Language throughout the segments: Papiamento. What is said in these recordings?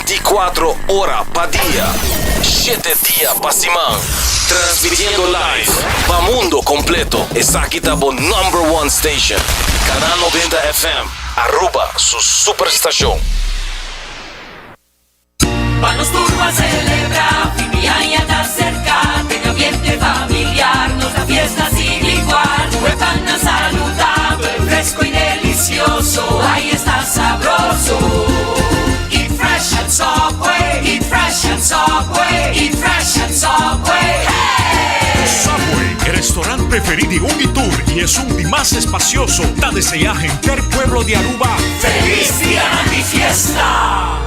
24 ora pa dia, shete dia pa siman. Transmitiendo live pa mundo completo. Esaki ta bo number one station. Canal 90 FM, Aruba su superstacion. Pa nos tur ban celebra, fin di aña ta cerca, den ambiente familiar nos da fiesta sin igual. Cu e pannan saludabel, fresco y delicioso, ay esta sabroso. Eat fresh at Subway, eat fresh at Subway, eat fresh at Subway, hey! Subway, e restaurant preferi di un y tur y esun di mas espacioso, ta desea henter pueblo di Aruba Feliz Dianan di Fiesta!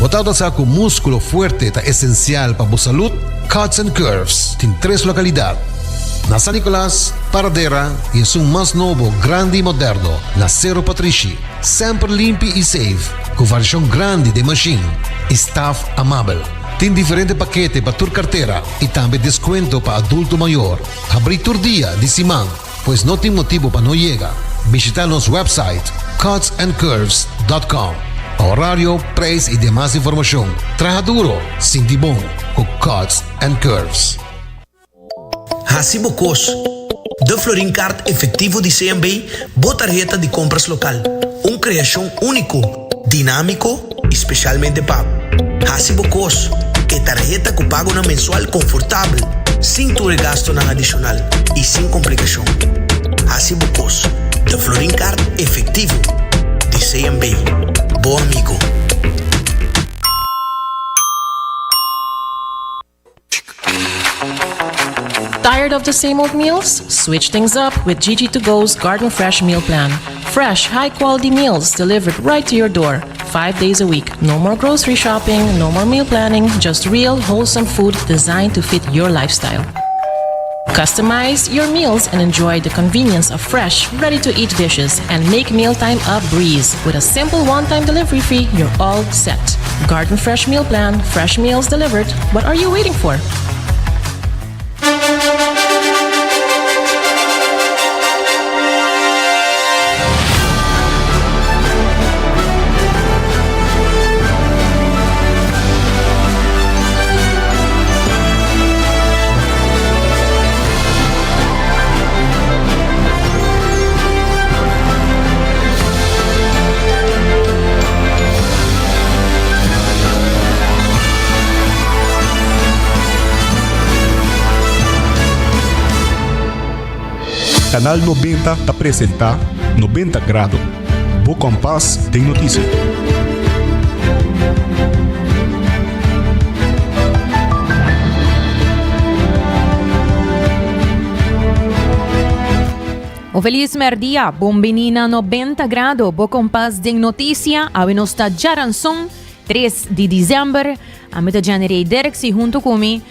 Bo tabata sa ku múskulo fuerte ta esensial pa bo salud? Cuts and Curves tin tres lokalidat, na San Nicolas, Paradera i esun mas nobo, grandi i moderno, na Sero Patrishi. Semper limpi i safe, ku variashon grandi den mashin i staf amabel. Tin diferente pakete pa tur kartera i tambe deskuento pa adulto mayor. Habrí tur dia di siman. Pues no tin motibu pa no yega. Bishita nos website cutsandcurves dot com pa horario, prijs y demas informacion. Traha duro, sinti bon cu Cuts and Curves. Hasi bo kos. De Florin Card Efectivo di CMB, bo tarheta di compras local. Un creacion unico, dinamico y specialmente pa bo. Hasi bo kos, e tarheta ku pagonan mensual konfortabel, sin tur e gastonan adishonal i sin komplikashon. Hasi bo kos, de Florin Card Efectivo di CMB. Bo amigo. Tired of the same old meals? Switch things up with Gigi to Go's Garden Fresh Meal Plan. Fresh, high quality meals delivered right to your door, five days a week. No more grocery shopping, no more meal planning, just real, wholesome food designed to fit your lifestyle. Customize your meals and enjoy the convenience of fresh, ready to eat dishes and make mealtime a breeze. With a simple one time delivery fee, you're all set. Garden Fresh Meal Plan, fresh meals delivered. What are you waiting for? Canal 90 ta presenta 90 Grado, bo kompas den noticia. Un feliz merdia, bon bini na 90 Grado, bo kompas den noticia. Awe nos ta djaranson, 3 di december. Ami ta Jenny Ray Derks y hunto cu mi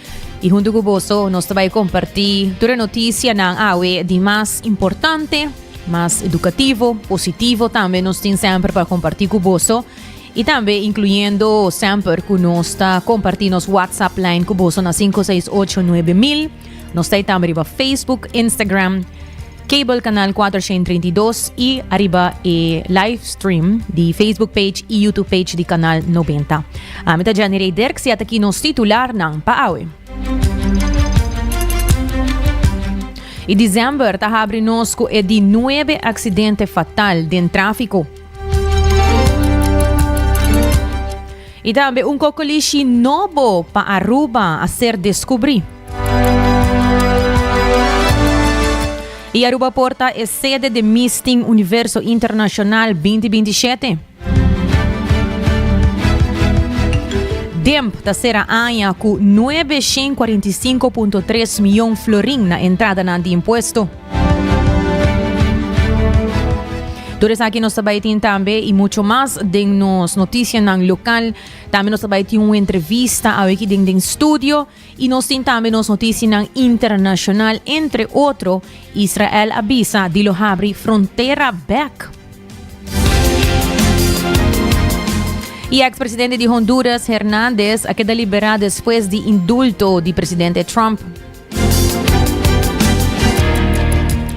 y hunto cu boso nos ta bay comparti tur e noticianan awe di mas importante, mas educativo, positivo tambe nos tin semper pa comparti cu boso. Y tambe incluyendo semper cu nos ta comparti nos WhatsApp line cu boso na 568 9000. Nos ta tambe riba Facebook, Instagram, Cable Canal 432 y ariba e live stream di Facebook page y YouTube page di Canal 90. Ami ta Jenny Ray Dirks y ataki nos titularnan pa awe. Y december ta habri nos cu e di nuebe accidente fatal den tráfico. Y tambe un cocolishi nobo pa Aruba a ser descubri. Y Aruba por ta e sede de Miss Teen Universo Internacional 2027. Demp ta sera aña cu 945.3 miyon florin na entradanan di impuesto. Tur esaki nos ta bay tin tambe y mucho mas den nos noticianan local. Tambe nos ta bay tin un entrevista awe aki den den studio y nos tin tambe nos noticianan internacional. Entre otro, Israel a bisa di lo habri frontera bek. Y ex-presidente di Honduras, Hernandez, a keda libera despues di indulto di presidente Trump.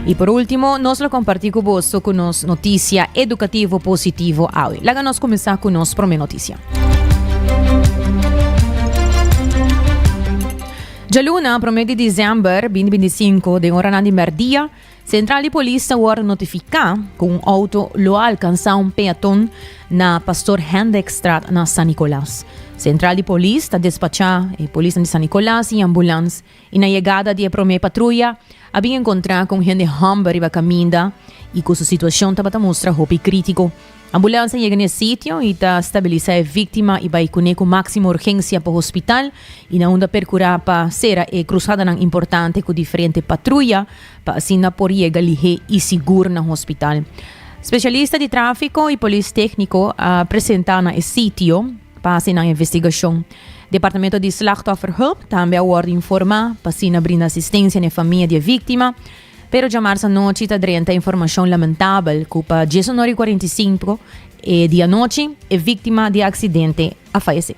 Y por ultimo, nos lo comparti cu boso cu nos noticia educativo positivo awe. Laga nos cuminsa cu nos prome noticia. Djaluna, prome di december 2025, den oranan di merdia, Central di Polis ta wòrdu notifiká ku un outo lo a alkansá un peaton na Pastoor Hendrikstraat na San Nicolas. Central di Polis ta despachá e polisnan di San Nicolas i ambulans i na yegada di e promé patruya a bin enkontrá ku un hende hòmber riba kaminda i ku su situashon tabata mustra hopi krítiko. Ambulans a yega na e sitio i ta stabilisá e víktima i bai kuné ku máksimo urgensia pa hospital i na unda perkurá pa sera e krusadanan importante ku diferente patruya pa asina por yega lihé i sigur na hospital. Spesialista di tráfiko i polis tékniko a presentá na e sitio pa hasi nan investigashon. Departamento di Slachtofferhulp tambe a wòrdu informá pa asina brinda asistensia na e famia di e víktima. Pero djamarsa anochi ta drenta informashon lamentabel ku pa diesunora i 45 e di anochi e víktima di e aksidente a fayesé.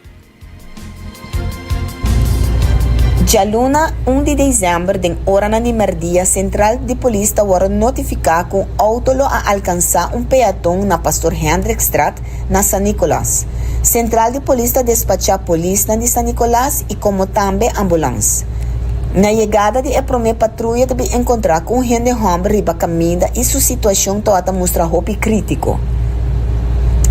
Djaluna un di desèmber den oranan di mèrdia sentral di polis ta wòrdu notifiká ku un outo lo a alkansá un peaton na Pastoor Hendrikstraat na San Nicolas. Sentral di polis ta despachá polisnan di San Nicolas i komo tambe ambulans. Na yegada di e promé patruya ta bin enkontrá ku un hende hòmber riba kaminda i su situashon tawata mustra hopi krítiko.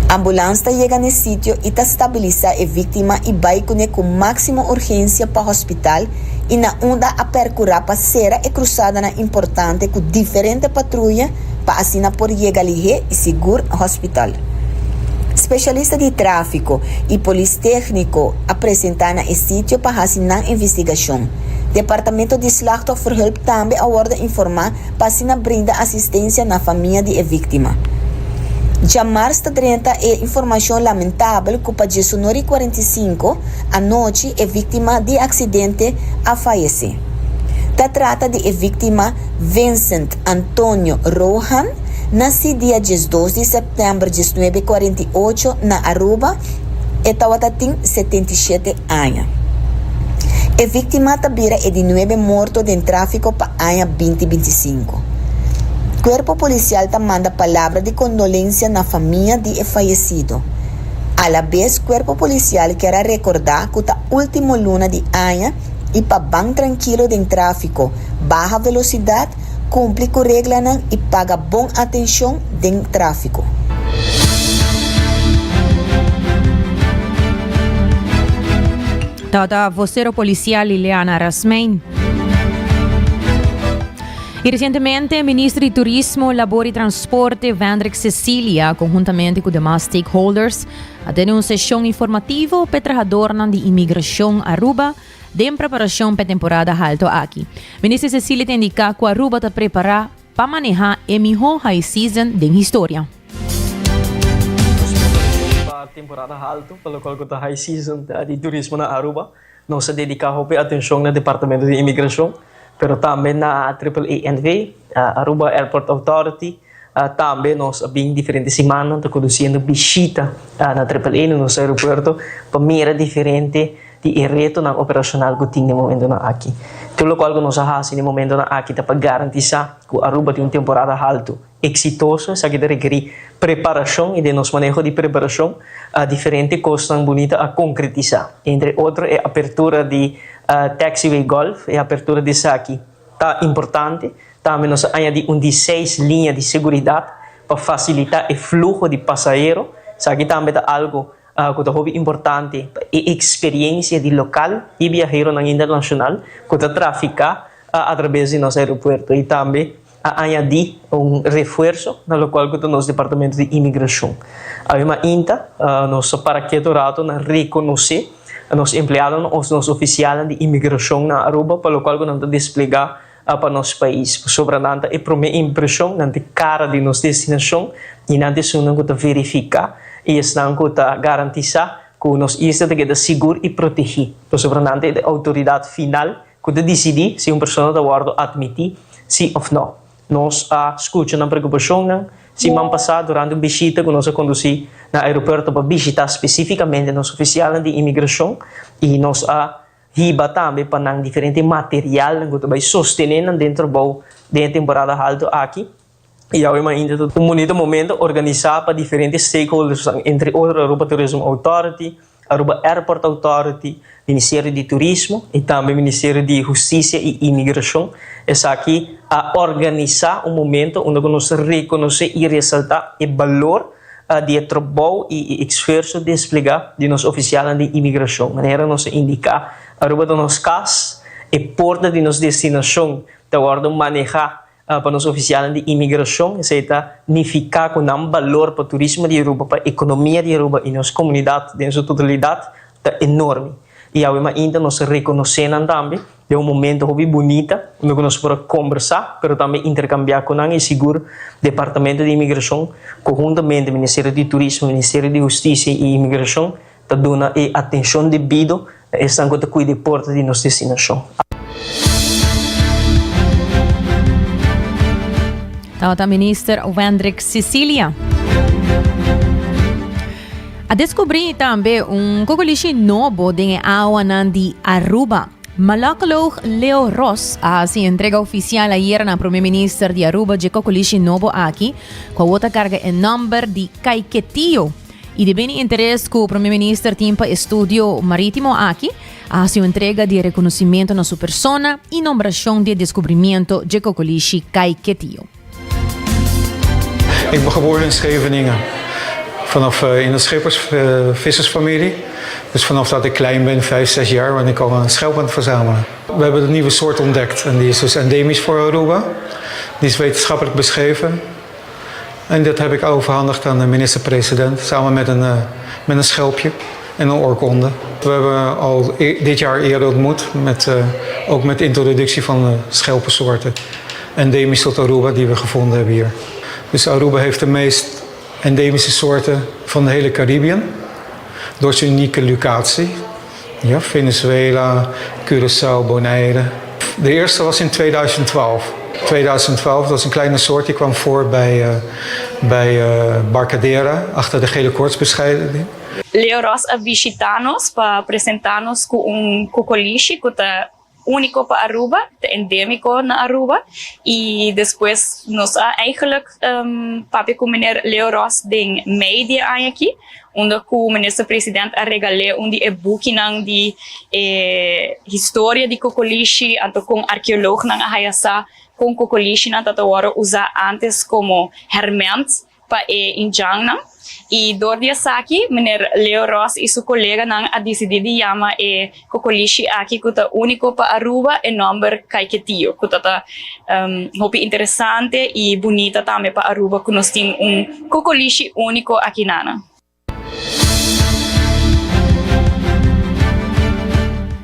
Ambulans ta yega n'e sitio i ta stabilisá e víktima i bai kuné ku máksimo urgensia pa hospital i na unda a pèrkurá pa sera e krusadanan importante ku diferente patruya pa asina por yega lihé i sigur hospital. Spesialista di tráfiko i polis tékniko a presentá na e sitio pa hasi nan investigashon. Departamento di Slachtofferhulp tambe a wòrdu informá pa asina brinda asistensia na famia di e víktima. Djamars ta drenta e informashon lamentabel ku pa diesunor i 45 anochi e víktima di aksidente a fayesé. Ta trata di e víktima Vincent Antonio Rohan, Nací dia 12 di sèptèmber 1948 na Aruba, e tawata tin 77 aña. E víktima ta bira e di nuebe morto den tráfiko pa aña 2025. Kuerpo polisial ta manda palabra di kondolensia na famia di e fayesido. Alabes kuerpo polisial kier a rekordá ku ta último luna di aña i pa ban trankilo den tráfiko, baha velosidat, Cumpli cu reglanan y paga bon atencion den trafico. Tabata vocero policial Liliana Rasmijn. Y recientemente Minister di Turismo, Labor y Transporte Vandrick Cecilia conhuntamente cu demas stakeholders a tene un sesion informativo p'e trahadornan di Inmigracion Aruba Den preparacion p'e temporada halto aki, Minister Cecilia ta indica cu Aruba ta prepara pa maneha e miho high season den historia. Nos preparacion pa temporada halto, pa locual cu ta high season di turismo na Aruba. Nos a dedica hopi atencion na Departamento di Inmigracion, pero tambe na Triple A NV, Aruba Airport Authority. Tambe nos a bin diferente simannan ta conduciendo bishita na Triple A na nos aeropuerto pa mira diferente di e retonan operacional cu tin den momentonan aki. Tur locual cu nos a haci den momentonan aki ta pa garantisa cu Aruba tin un temporada halto exitoso. Esaki ta rekeri preparacion y den nos maneho di preparacion diferente cosnan bunita a concretisa. Entre otro e apertura di Taxiway Golf, e apertura di esaki ta importante. Tambe nos a añadi un di seis liña di seguridad pa facilita e fluho di pasahero. Esaki tambe ta algo ku ta hopi importante pa e eksperiencia di lokal i biaheronan internashonal ku ta trafiká atrabes di nos aeropuerto i tambe a añadí un refuerso na lokual ku ta nos departamento di imigrashon. Awe mainta nos a para ketu rato na rekonosé nos empleadonan òf nos ofisialnan di imigrashon na Aruba pa lokual ku nan ta desplegá pa nos pais, pasobra nan ta e promé impreshon, nan ta e kara di nos destinashon i nan ta esunnan ku ta verifiká i esnan ku ta garantisá ku nos isla ta keda sigur i protegí, pasobra nan ta e outoridat final ku ta disidí si un persona ta wòrdu atmití sí òf nò. Nos a skucha nan preokupashonnan siman pasá durante un bishita ku nos a kondusí na aeropuerto pa bishitá spesífikamente nos ofisialnan di imigrashon i nos a. hiba tambe pa nan diferente materialnan ku ta bai sostené nan den trabou den e temporada haltu aki. I awe mainta ta un bunita momento organisá pa diferente stakeholders, entre otro Aruba Tourism Authority, Aruba Airport Authority, Ministerio di Turismo i tambe Ministerio di Hustisia i Imigrashon. Esaki a organisá un momento unda ku nos rekonosé i resaltá e balor di e trabou i e esfuerso desplegá di nos ofisialnan di imigrashon. Manera nos a indiká, Aruba ta nos kas, e porta di nos destinashon ta wòrdu manehá Pa nos ofisialnan di imigrashon esei ta nifiká ku nan balor pa turismo di Aruba, pa ekonomia di Aruba i nos komunidat den su totalidat ta enorme. I awe mainta nos rekonosé nan tambe den un momento hopi bunita unda ku nos por a kombersá pero tambe interkambiá ku nan i sigur Departamento di Imigrashon konhuntamente Ministerio di Turismo, Ministerio di Hustisia i Imigrashon ta duna e atenshon debido na esnan ku ta kuida e porta di nos destinashon. Tabata Minister Wendrick Cecilia. A deskubrí tambe un kokolishi nobo den e awanan di Aruba. Malakoloog Leo Ros a hasi entrega ofisial ayera na Prome Minister di Aruba dje kokolishi nobo aki, ku awor ta karga e nòmber di Kaiketio. I di bini interes ku Prome Minister tin pa e studio maritimo aki, a hasi un entrega di e rekonosimento na su persona i nombrashon di e deskubrimiento dje kokolishi Kaiketio. Ik ben geboren in Scheveningen. Vanaf in een schippersvissersfamilie. Dus vanaf dat ik klein ben, 5, 6 jaar, ben ik al een schelp aan het verzamelen. We hebben een nieuwe soort ontdekt en die is dus endemisch voor Aruba. Die is wetenschappelijk beschreven. En dat heb ik overhandigd aan de minister-president samen met een, met een schelpje en een oorkonde. We hebben al e-, dit jaar eerder ontmoet, met, ook met introductie van de schelpensoorten. Endemisch tot Aruba die we gevonden hebben hier. Dus Aruba heeft de meest endemische soorten van de hele Caribbean. Door zijn unieke locatie. Ja, Venezuela, Curaçao, Bonaire. De eerste was in 2012. 2012, dat was een kleine soort, die kwam voor bij, uh, bij uh, Barcadera, achter de gele koortsbescheiding. Leo Ros a bishita nos pa presenta nos cu un cocolishi cu ta unico pa Aruba, ta endemico na Aruba y despues nos a eigenlijk papia cu meneer Leo Ros den mei di e aña aki unda cu Minister President a regal'é un di e bukinan di e historia di cocolishi anto con arkeoloognan a haya sa con cocolishinan ta ta worde usa antes como herment pa e indjannan y door di esaki meneer Leo Ros y su coleganan a dicidi di yama e cocolishi aki cu ta unico pa Aruba e nomber Caiquetio cu ta ta hopi interesante y bunita tambe pa Aruba cu nos tin un cocolishi unico akinana.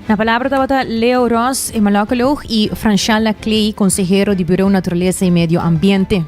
Na palabra tabata Leo Ros, emalocoloog, y Franchal Laclay, consehero di Bureau Naturalesa y Medio Ambiente.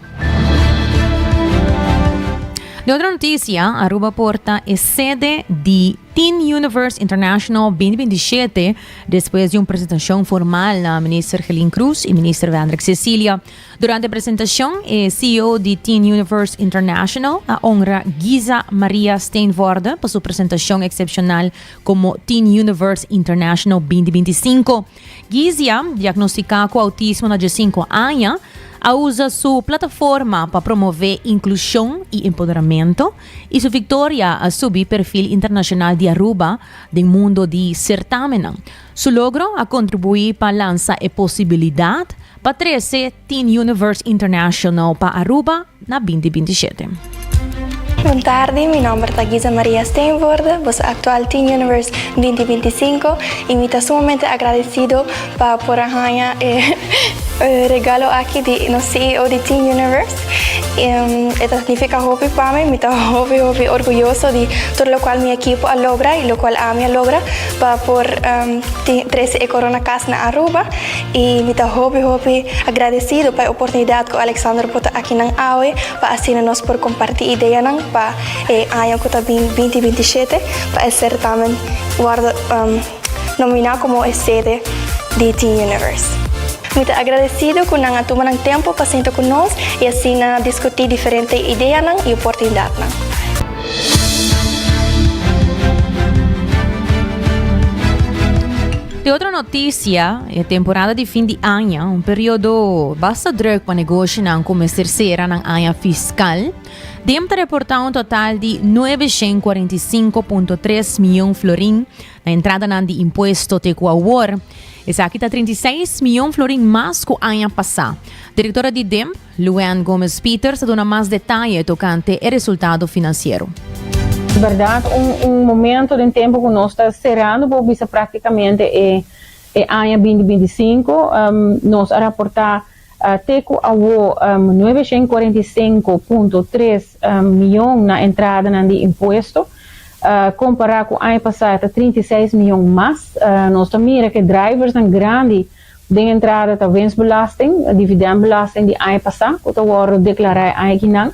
De otro noticia, Aruba por ta e sede di Teen Universe International 2027 despues di un presentacion formal na Minister Gelin Cruz y Minister Wendrick Cecilia. Durante e presentacion, e CEO di Teen Universe International a honra Giza Maria Steenvoorde pa su presentacion excepcional como Teen Universe International 2025. Gizia, diagnostica cu autismo na diescinco aña, a usa su plataforma pa promove inclusion y empoderamento y su victoria a subi perfil internacional di Aruba den mundo di certamennan. Su logro a contribui pa lansa e posibilidad pa trece Teen Universe International pa Aruba na binti binti shete. Bon tardi, mi nomber ta Giza Maria Steenvoorde, boso actual Teen Universe binti binti sinku y mi ta sumamente agradecido pa por a haña e regalo aki di nos CEO di Teen Universe. E ta significa hopi pa mi, mi ta hopi hopi orguyoso di tur locual mi ekipo a logra y locual ami a logra pa por trece e corona cas na Aruba. Y mi ta hopi hopi agradecido pa e oportunidad cu Alexander por ta akinan awe pa asina nos por comparti ideanan pa e aña cu ta bin binti binti shete pa e certamen wordo nomina como e sede di Teen Universe. Mi ta agradecido cu nan a tuma nan tempo pa sinta cu nos y asina discuti diferente ideanan y oportunidadnan. Di otro noticia, e temporada di fin di aña, un periodo basta druk pa negoshinan cu mester cera nan aña fiscal. DEM ta reporta un total di 945.3 miyon florin na entradanan di impuesto te cu awor. Esaki ta 36 miyon florin mas cu aña pasa. Directora di DEM, Luann Gomez Pieters ta duna mas detaye tocante e resultado financiero. Berdad un un momento den tempo cu nos ta cerando por bisa practicamente e e aña binti 25 nos a raporta te cu awo 945.3 miyon na entradanan di impuesto compara cu aña pasa ta 36 miyon mas. Nos ta mira cu e driversnan grandi Den entrada ta winstbelasting, dividendbelasting di aña pasá ku ta wòrdu deklará e aña kinan.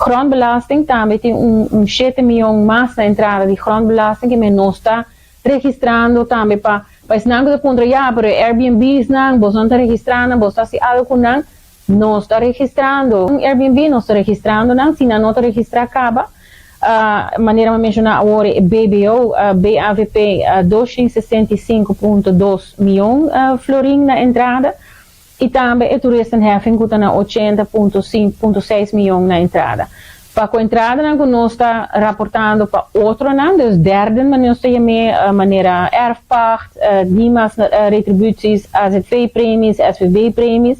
Grondbelasting tambe tin un un shete mion mas na entrada di grondbelasting ke men nos ta registrando tambe pa pa esnan ku ta puntra ya pero e Airbnbsnan boso no ta registrá nan boso ta hasi algu ku nan Nos ta registrando un Airbnb, nos ta registrando nan, si nan no ta registrá kaba, manera mi a menshoná awor e BBO, BAVP, 265.2 mion florin na entrada i tambe e toeristenheffing ku ta na 80.6 mion na entrada. Pa ku entradanan ku nos ta raportando pa otronan, dus derden manera nos ta yam'é, manera erfpacht, dimas retributies, AZV-premies, SVB-premies,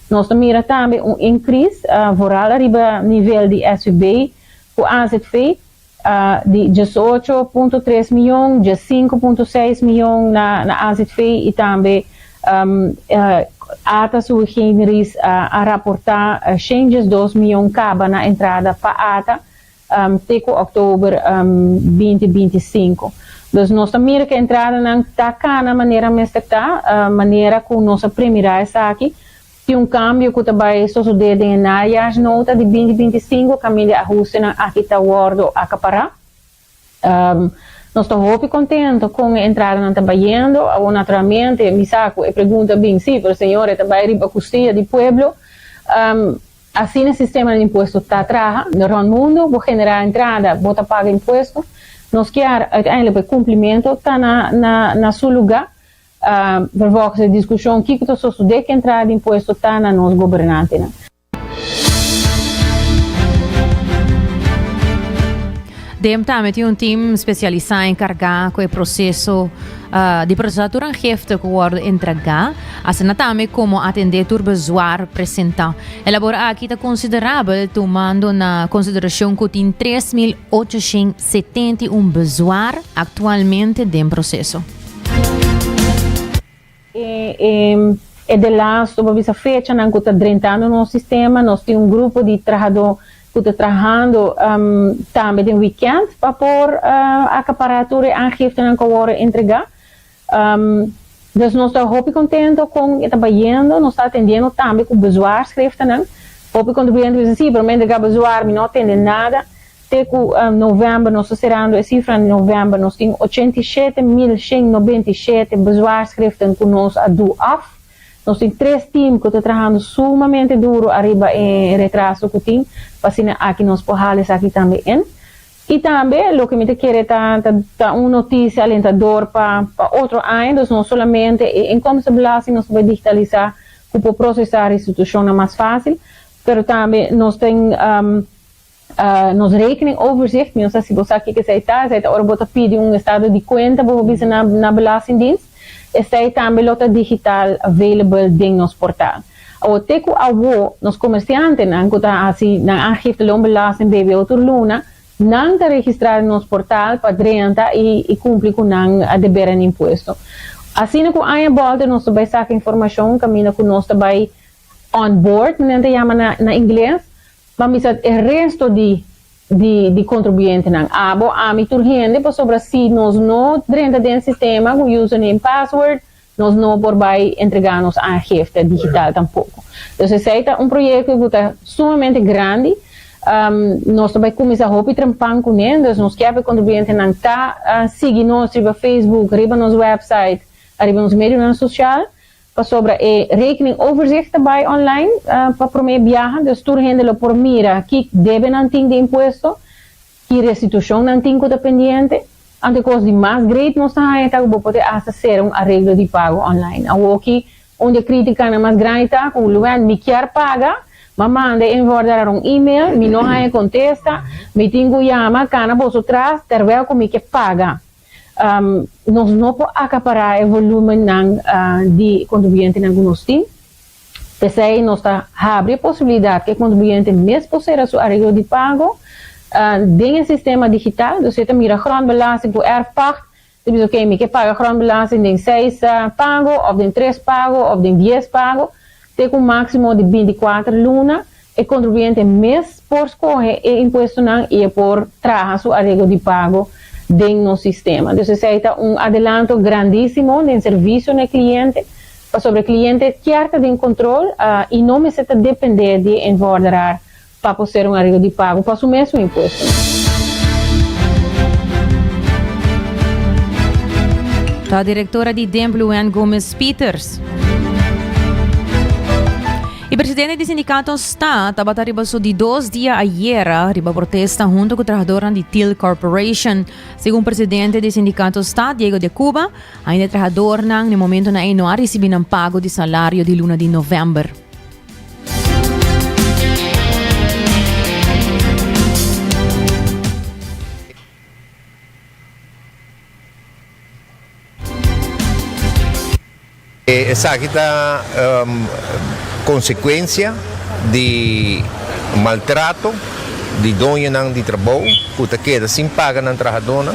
nos ta mira tambe un inkris, vooral ariba nivel di SVB ku AZV, di 18.3 mion, 15.6 mion na AZV i tambe Ata sui generis a raporta 102 mion kaba na entrada pa ata te ku òktober 2025. Dus nos ta mira ku e entradanan ta kana manera mester ta, manera ku nos a premirá esaki. Tin un kambio ku ta bai sosodé den e najaarsnota di 2025 kaminda e ahustenan aki ta wòrdu akapará. Nos ta hopi contento con e entradanan ta bayendo. Awor naturalmente mi sa cu e pregunta bin, si, pero señor e ta bay riba custilla di pueblo. Asina e sistema di impuesto ta traha. Rond mundo bo genera entrada, bo ta paga impuesto. Nos kier uiteindelijk pa e cumplimento ta na na na su lugar. Vervolgens e discusion kico ta sosode cu e entrada di impuesto ta na nos gobernantenan. DEM tambe tin un team spesialisá enkargá ku e proseso di prosesá tur aangifte ku wòrdu entregá, asina tambe komo atendé tur bezwaar presentá. E labor aki ta konsiderabel tumando na konsiderashon ku tin 3871 bezwaar aktualmente den proseso. E e delasto bo bisa fechanan ku ta drentando nos sistema. Nos tin un grupo di trahadó ku ta trahando tambe den wikènt pa por akapará tur e aangiftenan ku a wòrdu entregá. Dus nos ta hopi kontento kon e ta bayendo. Nos ta atendiendo tambe ku bezwaarschriftennan. Hopi kontribuyente bisa, sí, pero mi a entregá bezwaar, mi no a tende nada. Te ku novèmber nos ta serando e sifra di novèmber nos tin 87.197 bezwaarschriften ku nos a du af. Nos tin tres team ku ta trahando sumamente duro ariba e retraso ku tin pa asina aki nos por hala esaki tambe in. I tambe loke mi ta kere ta ta un notisia alentador pa pa otro aña, dus no solamente e inkomstenbelasting nos ta bai digitalisá ku por prosesá restitushonnan mas fásil, pero tambe nos tin Nos rekening overzicht, mi no sa si bo sa kiko esei ta, esei ta ora bo ta pidi un estado di kuenta bo por bisa na na Belastingdienst, esei tambe lo ta digital available den nos portal. Awor te ku awo nos komersiantenan ku ta hasi nan aangifte loonbelasting, BBO tur luna, nan ta registrá den nos portal pa drenta i i kumpli ku nan deber en impuesto. Asina ku aña bòlta nos ta bai saka informashon kaminda ku nos ta bai on board, nan ta yama na na ingles, Ban bisa e resto di di di contribuyentenan, abo, ami, tur hende, pasobra si nos no drenta den sistema cu username, password, nos no por bay entrega nos aangifte digital tampoco. Dus esey ta un proyecto cu ta sumamente grandi, nos ta bay cuminsa hopi trempan cune, dus nos kier pa e contribuyentenan ta sigui nos riba Facebook, riba nos website, riba nos medionan social, Pasobra e rekening overzicht ta bai online pa prome biaha, dus tur hende lo por mira ki debe nan tin di impuesto, ki restitushon nan tin ku ta pendiente. Anto e kos di mas great nos ta haña ta ku bo por te asta sera un areglo di pago online. Awoki un di e kritikanan mas grandi ta ku Luan mi kier paga, m'a manda e envorderar un email, mi no haña kontesta, mi tin ku yama kana boso tras terwel ku mi ke paga. Nos no por akapará e volumennan di kontribuyentenan ku nos tin. P'esei nos ta habri e posibilidat ku e kontribuyente mes por sera su areglo di pago den e sistema digital. Dus e ta mira grondbelasting ku erfpacht, ta bisa oke mi ke paga grondbelasting den seis pago òf den tres pago òf den dies pago, te ku un máksimo di binti kuater luna. E kontribuyente mes por skohe e impuestonan i e por traha su areglo di pago den nos sistema. Dus esei ta un adelanto grandísimo den servisio na e kliente, pasobra e kliente kier ta den kontrol i no mester ta dependé di e envorderar pa por ser un areglo di pago pa su mesun impuestonan. Ta direktora di DEMP Luann Gomez Pieters. E presidente di sindicato sta tabata riba su di dos dia ayera riba protesta hunto cu trahadornan di Teal Corporation. Segun presidente di sindicato sta, Diego de Cuba, ainda e trahadornan na e momentonan ei no a ricibi nan pago di salario di luna di november. Esaki ta konsekuensia di maltrato di doñonan di trabou ku ta keda sin paga nan trahadónan.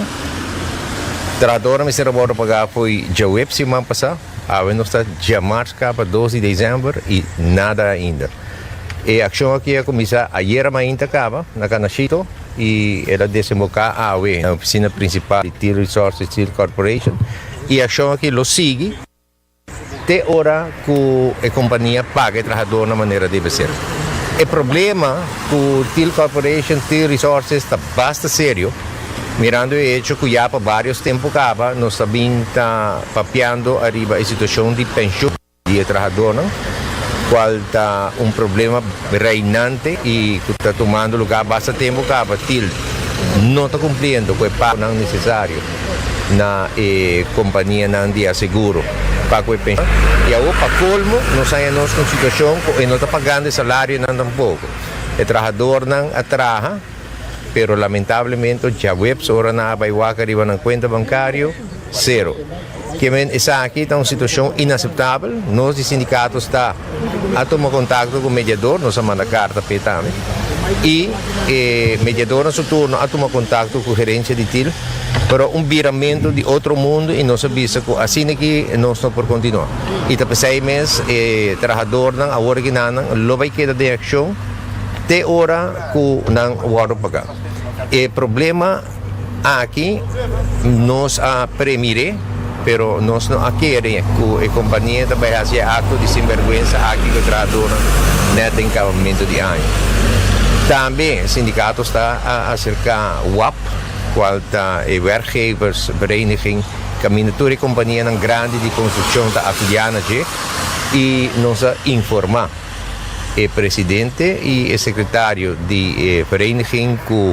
Trahadónan mester a wòrdu pagá fo'i djaweps siman pasá, awe nos ta djamars kaba dos di desèmber i nada ainda. E akshon aki a kuminsá ayera mainta kaba na Kanashito i el a desemboká awe na ofisina prinsipal di Teal Resources Steel Corporation. E akshon aki lo sigui te ora ku e kompania paga e trahadó na manera debe ser. E problema ku Teal Corporation, Teal Resources ta basta serio, mirando e hecho ku ya pa varios tempu kaba nos ta bin ta papiando ariba e situashon di penshun. Di e trahadónan, kual ta un problema reinante i ku ta tumando lugá basta tempu kaba, Thiel no ta kumpliendo ku e pagonan nesesario na e kompanianan di aseguro pa ku e penshon. I awor pa kolmo nos haña nos ku un situashon ku e no ta pagando e salarionan tampoko. E trahadornan a traha, pero lamentablemente djaweps ora nan a bai wak riba nan kuenta bankario, sero. Kimen esaki ta un situacion inaceptabel. Nos di sindicato sta a tuma contacto cu mediador, nos a manda carta p'e tambe, y e mediador na su turno a tuma contacto cu gerencia di til, pero un biramento di otro mundo y nos a bisa cu asina aki nos no por continua. Y ta p'esey mes e trahadornan awor aki nan lo bay keda den accion te ora cu nan wordo paga. E problema. Aki nos a premir'é, pero nos no a kere ku e kompania ta bai hasi e akto di sinbergwensa aki ku e trahadónan nèt den kabamentu di aña. Tambe sindikato sta a aserká wap, kual ta e werkgeversvereniging kaminda tur e kompanianan grandi di konstrukshon ta afiliá na dje, i nos a informá e presidente i e sekretario di e vereniging ku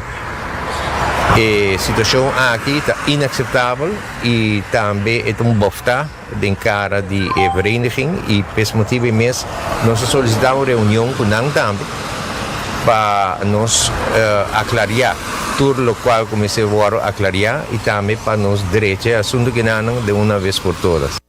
E situacion aki ta inaceptabel y tambe e ta un bofta den cara di e vereniging y p'es motibo e mes nos a solicita un reunion cu nan tambe pa nos aclaria tur locual cu mester wordo aclaria y tambe pa nos drecha e asunto kinanan de una vez por todas.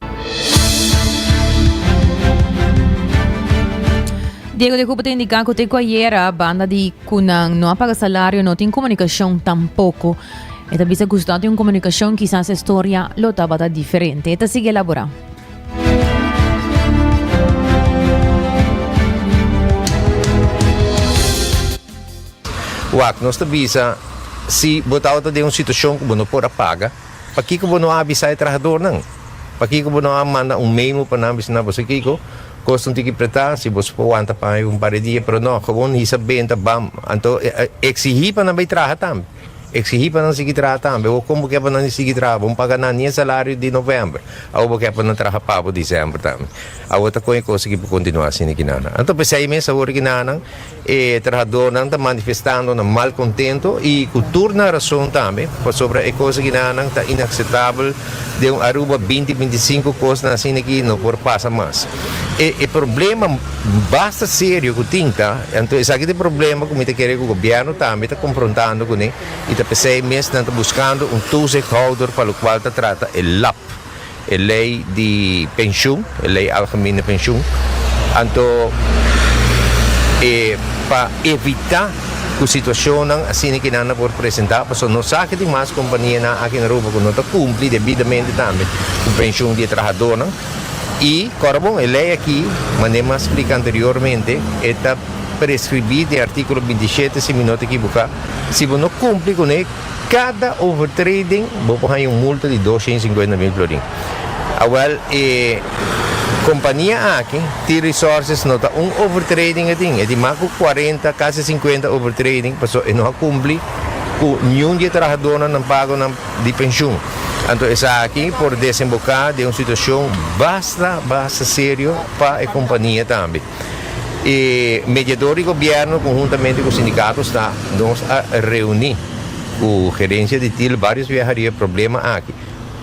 Diego de Cuba ta indica cu te cu ayera banda di cu nan no a paga salario no tin comunicacion tampoco. E ta bisa cu si no tin un comunicacion kisas e storia lo tabata diferente. E ta sigui elabora. Wak, nos ta bisa si bo tabata den un situacion cu bo no por a paga, Pakiko bo no a avisá e trahadornan? Pakiko bo no a manda un memo pa nan bisa nan boso kiko? Kos ta un tiki pretá, si boso por wanta pa un par di dia, pero no, gewoon hisa benta, bam. Anto eksihí pa nan bai traha tambe. Exigí pa nan sigui traha tambe. Awor kon bo ke pa nan di sigui traha? Bo no paga nan ni e salario di novèmber. Awor bo ke pa nan traha pa bo desèmber tambe. Awor ta kon e kos aki por kontinuá asina ki nan. Anto p'esei mes awor ki nan e trahadornan ta manifestando nan malkontento i ku tur nan rason tambe, pasobra e kos aki nan ta inakseptabel den un Aruba binti 25 kosnan asina aki no por pasa mas. E e problema basta serio ku tin ta, anto esaki ta e problema ku mi ta kere ku gobièrnu tambe ta konfrontando kuné i ta p'esei mes nan ta buskando un toezichthouder pa lokual ta trata e lap. E ley di pensioen, e ley algemene pensioen, anto e pa evita cu situacionnan asina ki nan a por presenta, pasobra nos sa cu tin mas companianan aki na Aruba cu no ta cumpli debidamente tambe cu pensioen di e trahadornan y cora bon e ley aki, manera mi a splica anteriormente, e ta prescribi den articulo 27 si mi no ta ekiboca, si bo no cumpli cune, Kada overtreding bo por haña un multa di 250 mil florin. Awel e kompania aki, T Resources, no ta un overtreding e tin, e tin mas ku 40, kasi 50 overtreding pasobra e no a kumpli ku niun di e trahadónan nan pagonan di penshun. Anto esaki por desemboká den un situashon basta, basta serio pa e kompania tambe. E mediador di gobierno conhuntamente cu sindicato sta nos a reuni cu gerencia di til varios biaha riba e problema aki.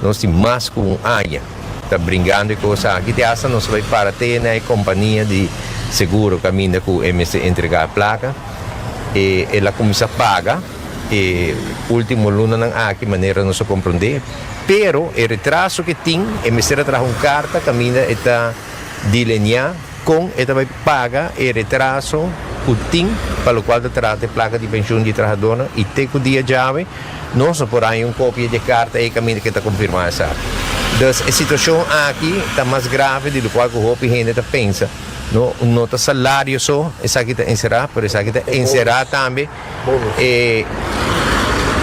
Nos tin mas cu un aña ta bringando e cos aki te hasta nos a bay para te na e compania di seguro caminda cu e mester entrega e placa. E el a cuminsa paga e ultimo lunanan aki manera nos a comprende pero e retraso ke tin e mester a traha un carta caminda e ta Dileniá kon e ta bai paga e retraso ku tin pa lokual ta trata e plaka di penshun di e trahadónan i te ku dia djawe nos no por haña un kopia di e karta ei kaminda ke ta konfirmá esaki. Dus e situashon aki ta mas grave di lokual ku hopi hende ta pensa. No no ta salario so esaki ta enserá pero esaki ta enserá tambe E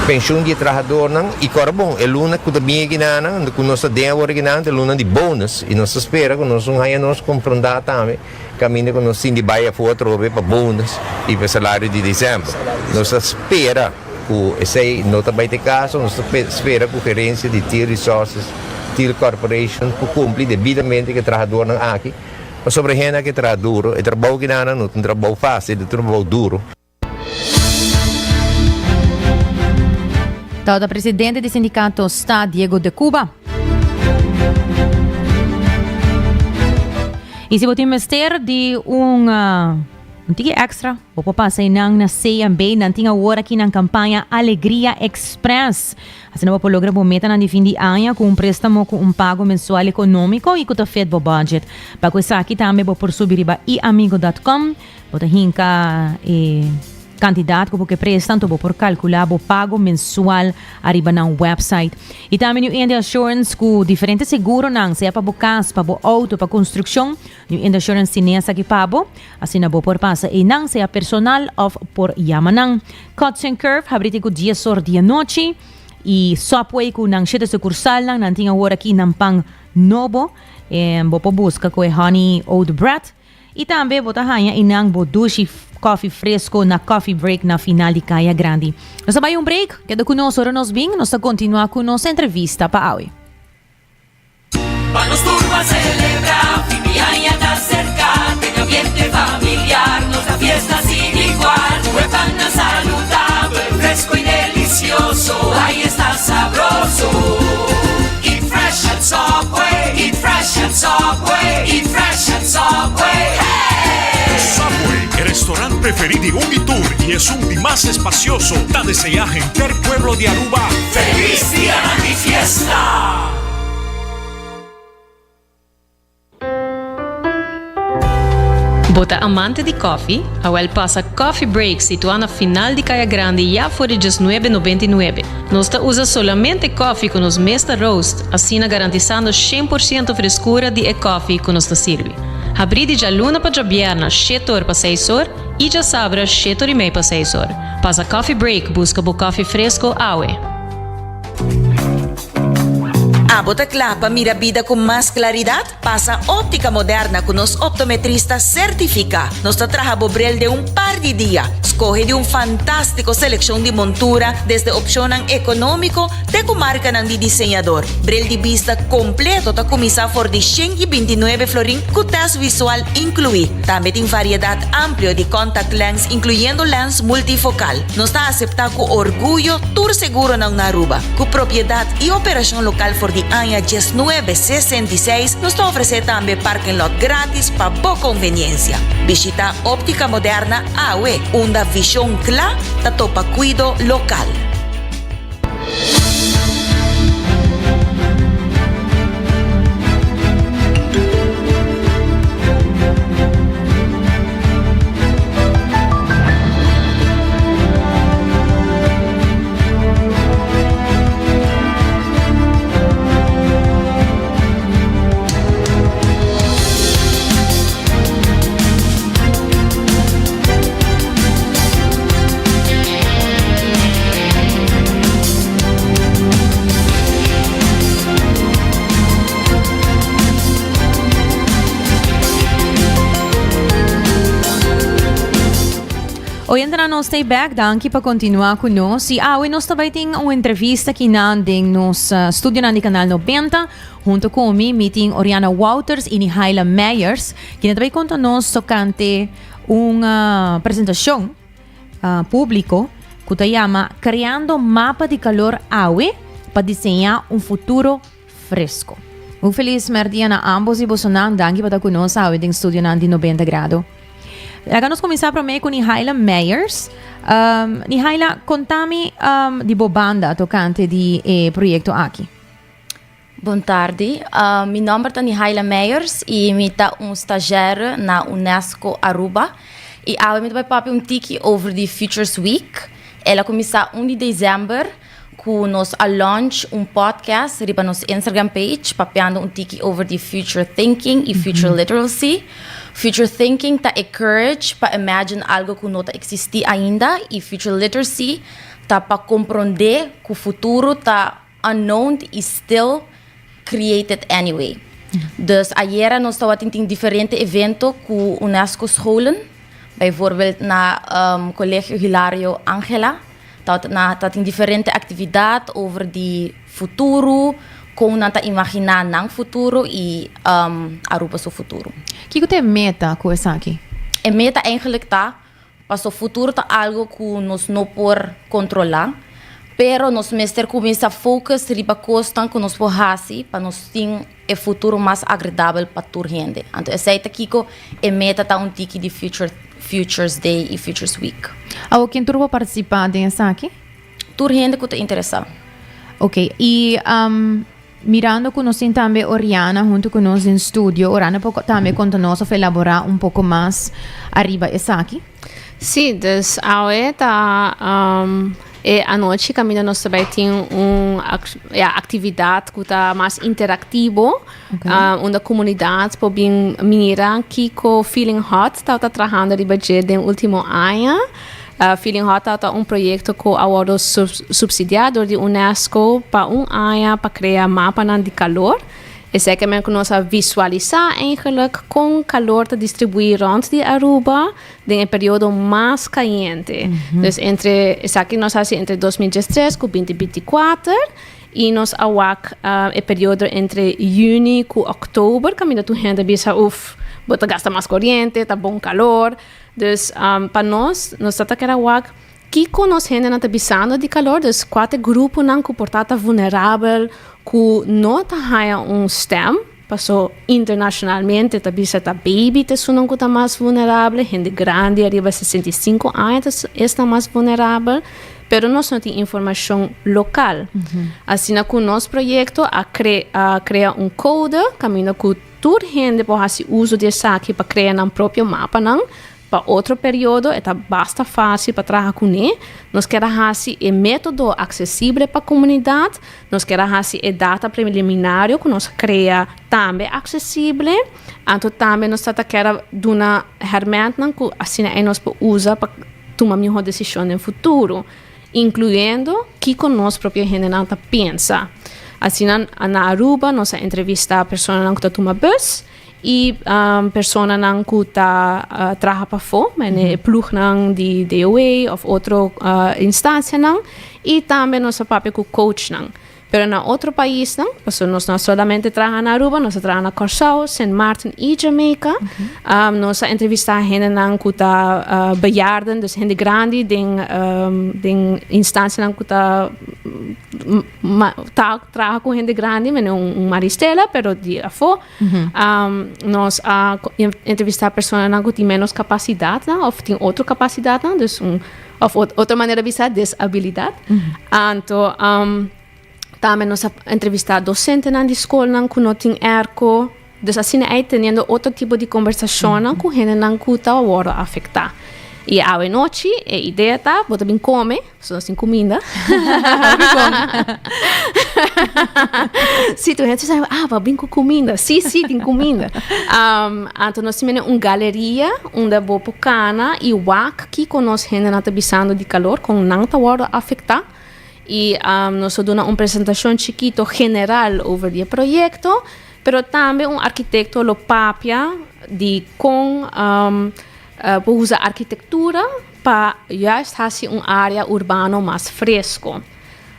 penshun di e trahadornan i kòrda bon e luna ku ta bin ekinan ku nos ta den awor ekinan ta e luna di bonus i nos ta spera ku nos un haña nos konfrontá tambe kaminda ku nos tin di bai afó atrobe pa bonus i pa e salario di desèmber. Nos ta spera ku esei no ta bai ta e kaso, nos ta spera ku gerensia di Teal Resources, Teal Corporation ku kumpli debidamente ku e trahadornan aki pasobra e hende aki a traha duro, e trabou kinan no ta un trabou fásil, e ta un trabou duro. Tabata presidente di sindicato sta Diego de Cuba. Y si bo tin mester di un, uh, un tiki extra, bo por pasa einan na CMB, nan tin awor aki nan campaña Alegria Express. Asina bo por logra bo metanan di fin di aña cu un prestamo cu un pago mensual economico y cu ta fit bo budget. Pa cu esaki tambe bo por subi riba iamigo.com. Bo ta hinka e kantidat ku bo ke presta, anto bo por kalkulá bo pago mensual ariba nan website. I tambe New India Assurance ku diferente seguronan, sea pa bo kas, pa bo outo, pa konstrukshon, New India Assurance tin esaki pa bo. Asina bo por pasa einan, sea personal òf por yama nan. Cuts and Curve habri te ku dies or di anochi i Subway ku nan shete sukursalnan, nan tin awor aki nan pan nobo. Bo por buska ku e honey oat bread. I tambe bo ta haña einan bo dushi kofi fresko na Coffee Break na final di Kaya Grandi. Nos ta bai un break, keda ku nos ora nos bin, nos ta kontinuá ku nos entrevista pa awe. Pa nos tur pa celebra, fin di aña ta cerca, den ambiente familiar nos da fiesta sin igual. Cu e pannan saludabel, fresco y delicioso, ay esta sabroso. Eat fresh at Subway, eat fresh at Subway, eat fresh at Subway, hey! Subway, e restaurant preferí di un i tur i esun di mas espacioso, ta deseá henter pueblo di Aruba Feliz dianan di fiesta! Bo ta amante di koffie? Awel pasa Coffee Break situá na final di Kaya Grandi ya for di diesnuebe nobenta i nuebe. Nos ta usa solamente koffie ku nos mes ta roast, asina garantisando 100% freskura di e koffie ku nos ta sirbi. Habrí di djaluna pa djabièrna shete or pa seis or i djasabra shete or i mei pa seis or. Pasa Coffee Break buska bo koffie fresko awe. Abo ta kla pa mira bida ku mas klaridat? Pasa Óptica Moderna ku nos optometrista sertifiká. Nos ta traha bo bril den un par di dia. Skohe di un fantástiko selekshon di montura, desde opshonnan ekonómiko te ku markanan di diseñador. Bril di bista kompleto ta kuminsá for di 129 florin ku tèst visual inkluí. Tambe tin variedat amplio di contact lens inkluyendo lens multifokal. Nos ta aseptá ku orguyo tur seguronan na Aruba. Ku propiedat i operashon lokal for di aña diesnuebe sesenta i seis, nos ta ofresé tambe parking lot gratis pa bo konveniensia. Bishitá Óptica Moderna awe, unda vishon kla ta topa kuido lokal. Oyentenan nos ta back, danki pa continua cu nos. Y awe nos ta bay tin un entrevista aki nan den nos eh, studionan di Canal 90. Hunto cu mi, mi tin Oriana Wouters y Nihaila Meyers, quien ta bay conta nos tocante un eh, presentacion eh, publico cu ta yama Creando Mapa di Calor Awe pa diseña un futuro fresco. Un feliz merdia na ambos di bosonan. Danki pa ta cu nos awe den studionan di 90 Grado. Laga nos kuminsá promé ku Nihaila Meyers. Um, Nihaila, konta mi um, di bo banda tokante di e proyekto aki. Bon tardi. Uh, mi nomber ta Nihaila Meyers y mi ta un stagiaire na UNESCO Aruba. Y awe mi ta bai papia un tiki over di Futures Week. El a kuminsá 1 di december ku nos a launch un podcast riba nos Instagram page papiando un tiki over di future thinking y future literacy. Future thinking ta e courage pa imagine algo ku no ta existi ainda y future literacy ta pa compronde ku futuro ta unknown y still create it anyway. Dus ayera nos tabatin tin diferente evento ku UNESCO scholen, bijvoorbeeld na um, Colegio Hilario Angela. Ta na tabatin diferente actividad over di futuro, con nan ta imagina nan futuro y um, Aruba su futuro. Kiko ta e meta ku esaki? E meta eigenlijk ta paso futuro ta algo ku nos no por controla, pero nos mester cuminsa focus riba cosnan ku nos por haci pa nos tin e futuro mas agradabel pa tur hende. Anto esey ta kiko e meta ta un tiki di Future Futures Day y Futures Week. Awor ken tur por participa den esaki? Tur hende cu ta interesa. Ok, y um, mirando cu nos tin tambe Oriana hunto cu nos den studio, Oriana por tambe conta nos of elabora un poco mas ariba esaki? Sí, dus awe ta um, e anochi kaminda nos ta bai tin un ja, aktividat ku ta mas interaktivo. Okay. Uh, unda komunidat por bin mira kiko Feeling Hot ta ta trahando riba dje den último aña. Uh, Feeling Hot ta un proyekto ku a wordo sub subsidiá dor di UNESCO pa un aña pa krea mapanan di kalor. Esei ke men ku nos a visualisá eigenlijk kon kalor ta distribuí rònt di Aruba den e periodo mas kayente. Dus entre, esaki nos hasi entre 2013 ku 2024 i nos a wak e periodo entre yüni ku òktober kaminda tur hende a bisa uf bo ta gasta mas koriente, ta bon kalor. Dus pa nos, nos ta ta kere wak Kiko nos hendenan ta bisando di kalor? Dus kua ta e gruponan ku por ta ta vulnerabel ku no ta haña un stem? Paso internashonalmente ta bisa ta baby ta esunnan ku ta mas vulnerabel, hende grandi ariba 65 aña ta esnan mas vulnerabel, pero nos no tin informashon lokal. Asina ku nos proyekto a kre a krea un kode kaminda ku tur hende por hasi uso di esaki pa krea nan propio mapanan Pa otro periodo e ta basta fácil pa traha kuné. Nos kier a hasi e método aksesible pa komunidat. Nos kier a hasi e data preliminario ku nos a krea tambe aksesible. Anto tambe nos ta ta kier a duna hèrmèntnan ku asina ei nos por usa pa tuma mihó desishon den futuro, inkluyendo kiko nos propio hendenan ta pensa. Asina na Aruba nos a entrevista personanan ku ta tuma bus i personanan ku ta traha pafó, mene e ploegnan di DOA òf otro instansianan i tambe nos a papia ku coachnan. Pero na otro paisnan, pasobra nos no a solamente traha na Aruba, nos a traha na Kòrsou, Sint Maarten i Jamaica. Nos a entrevistá hendenan ku ta bejaarden, dus hende grandi den den instansianan ku ta ta traha ku hende grandi, manera un Maristela, pero di afó. Nos a entrevistá personanan ku tin ménos kapasidatnan òf tin otro kapasidatnan, dus un Of otro manera bisa desabilidad. Anto tambe nos a entrevista docentenan di skolnan ku no tin airco. Dus asina ei teniendo otro tipo di conversacionnan ku hendenan ku ta wòrdu afektá. I awe nochi e idea ta bo ta bin kome, pasobra nos tin kuminda. Si tur hende sa, ah, bo a bin ku kuminda. Si, si, tin kuminda. Anto nos tin mene un galeria unda bo por kana i wak kiko nos hendenan ta bisando di kalor, kon nan ta wòrdu afektá. I nos ta duna un presentashon chikito general over di e proyekto, pero tambe un arkitekto lo papia di kon por usa arkitektura pa juist hasi un área urbano mas fresko.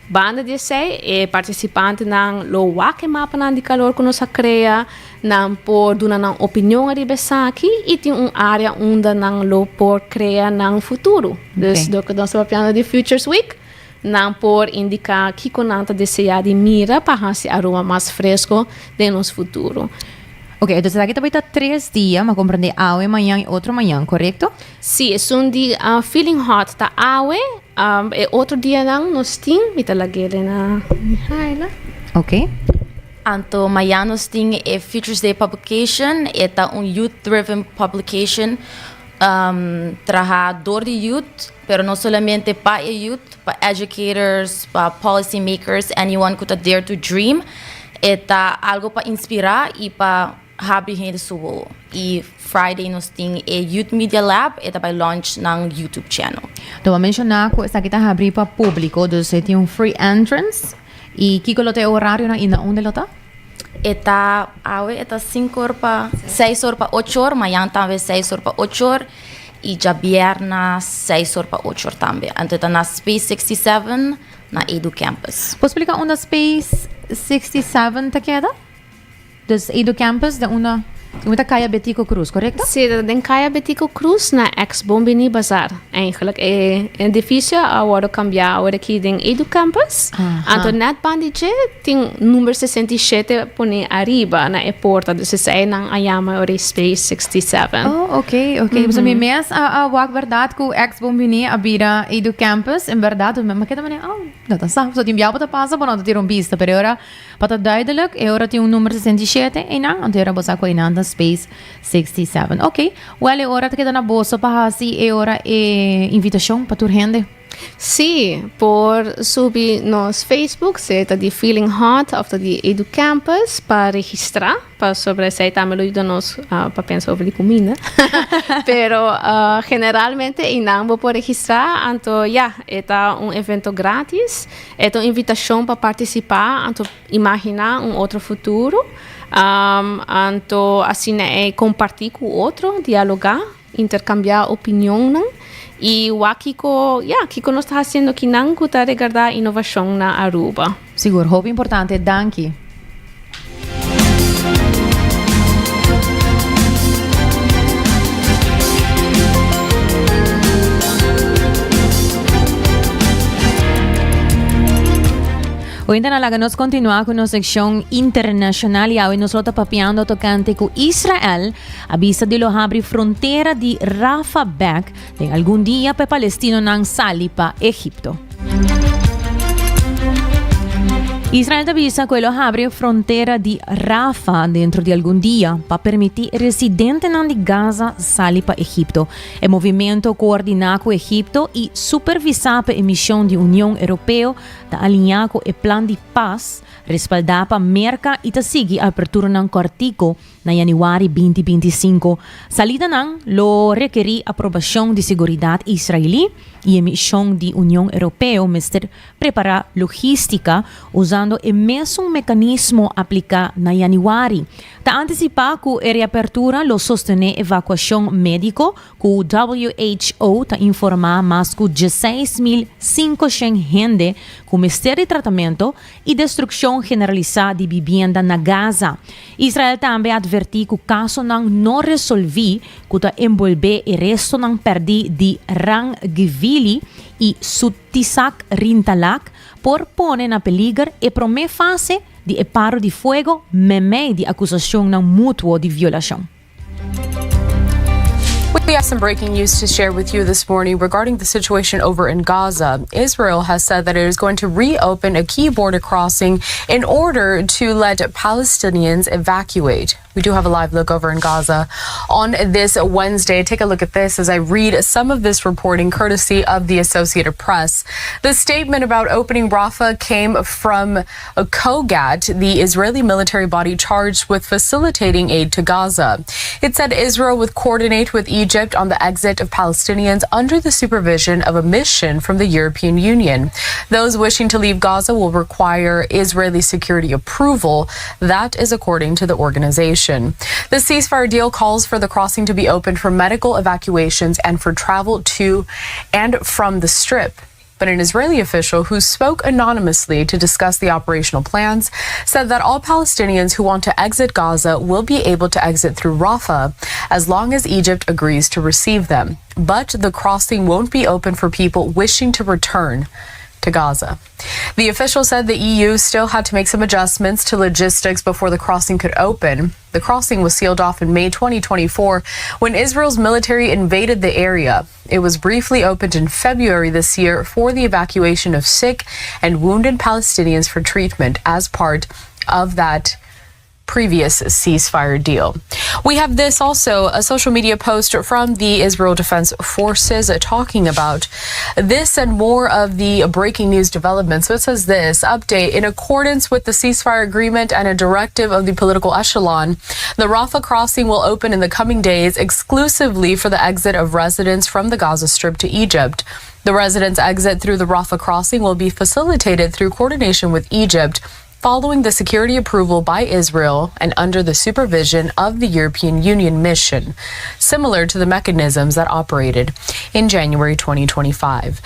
Banda di esei, e partisipantenan lo wak e mapanan di kalor ku nos a krea, nan por duna nan opinion ariba esaki i tin un área unda nan lo por krea nan futuro. Dus dor ku nos ta papiando di Futures Week, nan por indiká kiko nan ta deseá di mira pa hasi Aruba mas fresko den nos futuro. Ok, entonces aki ta bai ta tres dia, mi a komprendé awe, mañan i otro mañan, korekto? Sí, esun di Feeling Hot ta awe, e otro dianan nos tin, mi ta lag'é na Mihaila. Ok. Anto mañan nos tin e Futures Day Publication, e ta un youth driven publication traha dor di youth, pero no solamente pa e youth, pa educators, pa policy makers, anyone ku ta dare to dream. E ta algo pa inspira i pa habri hende su wowo. I Friday nos tin e Youth Media Lab, e ta bai launch nan YouTube channel. Bo a menshoná ku esaki ta habrí pa públiko, dus e tin un free entrance. I kiko lo ta e orarionan i na unda lo ta? E ta awe e ta sinku or pa seis or pa ocho or, mañan tambe seis or pa ocho or i djabièrna seis or pa ocho or tambe. Anto e ta na Space 67 na Edu Campus. Por splika unda Space 67 ta keda? Dus Edu Campus den unda unda ta Kaya Betico Cruz, korekto? Sí, ta den Kaya Betico Cruz na ex Bombini Bazaar. Eigenlijk e edificio a wordo cambia awor aki den Edu Campus. Anto net ban di dje tin number 67 pone ariba na e porta. Dus esei nan a yama awor e Space 67. Oh, ok, ok. Pasobra mi mes a wak berdad cu ex Bombini a bira Edu Campus. En berdad, mi a keda manera, oh, no ta sa. Pasobra tin bia bo ta pasa bo no ta tira un bista, pero e ora Pa ta duidelijk, e ora tin un number 67 einan, anto e ora bo sa ku einan ta space 67. Ok, wèl e ora ta keda na boso pa hasi e ora e invitashon pa tur hende. Sí, por subi nos Facebook, sea ta di Feeling Hot òf ta di Edu Campus pa registrá. Pasobra esei tambe lo yuda nos pa pensa over di kuminda. Pero generalmente einan bo por registrá, anto ya, e ta un evento gratis. E ta un invitashon pa partisipá, anto imaginá un otro futuro. Anto asina ei kompartí ku otro, dialogá, interkambiá opinionnan i wak kiko, ya, kiko nos ta hasiendo kinan ku ta regardá inovashon na Aruba. Sigur, hopi importante, danki. Ointa laga nos continua cu nos seccion internacional y awe nos lo ta papiando tocante cu Israel a bisa di lo habri frontera di Rafah bek den algun dia pa e palestinonan sali pa Egipto. Israel ta bisa ku e lo habri e frontera di Rafah dentro di algun dia pa permití residentenan di Gaza sali pa Egipto. E movimento koordiná ku Egipto i supervisá pa e mision di Union Europeo ta aliñá ku e plan di pas respaldá pa Merka i ta sigui aperturanan kòrtiku Na yanüari 2025, salidanan lo rekerí aprobashon di seguridat israelí i e mishon di Union Europeo mester prepará logístika usando. uzando e mesun mekanismo apliká na yanüari. Ta antisipá ku e reapertura lo sostené evakuashon médiko ku WHO ta informá mas ku 16,500 hende ku mester di tratamentu i destrukshon generalisá di bibienda na Gaza. Israel tambe a atvertí ku kasonan no resolví ku ta enbolbé e restonan pèrdí di Ran Gvili i Sutisak Rintalak por pone na peliger e promé fase di e paro di fuego meimei di akusashonnan mutuo di violashon. We have some breaking news to share with you this morning regarding the situation over in Gaza. Israel has said that it is going to reopen a key border crossing in order to let Palestinians evacuate. We do have a live look over in Gaza on this Wednesday. Take a look at this as I read some of this reporting courtesy of the Associated Press. The statement about opening Rafah came from COGAT, the Israeli military body charged with facilitating aid to Gaza. It said Israel would coordinate with Egypt on the exit of Palestinians under the supervision of a mission from the European Union. Those wishing to leave Gaza will require Israeli security approval. That is according to the organization. The ceasefire deal calls for the crossing to be opened for medical evacuations and for travel to and from the strip. But an Israeli official who spoke anonymously to discuss the operational plans said that all Palestinians who want to exit Gaza will be able to exit through Rafah as long as Egypt agrees to receive them. But the crossing won't be open for people wishing to return to Gaza. The official said the EU still had to make some adjustments to logistics before the crossing could open. The crossing was sealed off in May 2024 when Israel's military invaded the area. It was briefly opened in February this year for the evacuation of sick and wounded Palestinians for treatment as part of that previous ceasefire deal. We have this also a social media post from the Israel Defense Forces talking about this and more of the breaking news developments. So it says this update in accordance with the ceasefire agreement and a directive of the political echelon, the Rafah crossing will open in the coming days exclusively for the exit of residents from the Gaza Strip to Egypt. The residents' exit through the Rafah crossing will be facilitated through coordination with Egypt following the security approval by Israel and under the supervision of the European Union mission, similar to the mechanisms that operated in January 2025.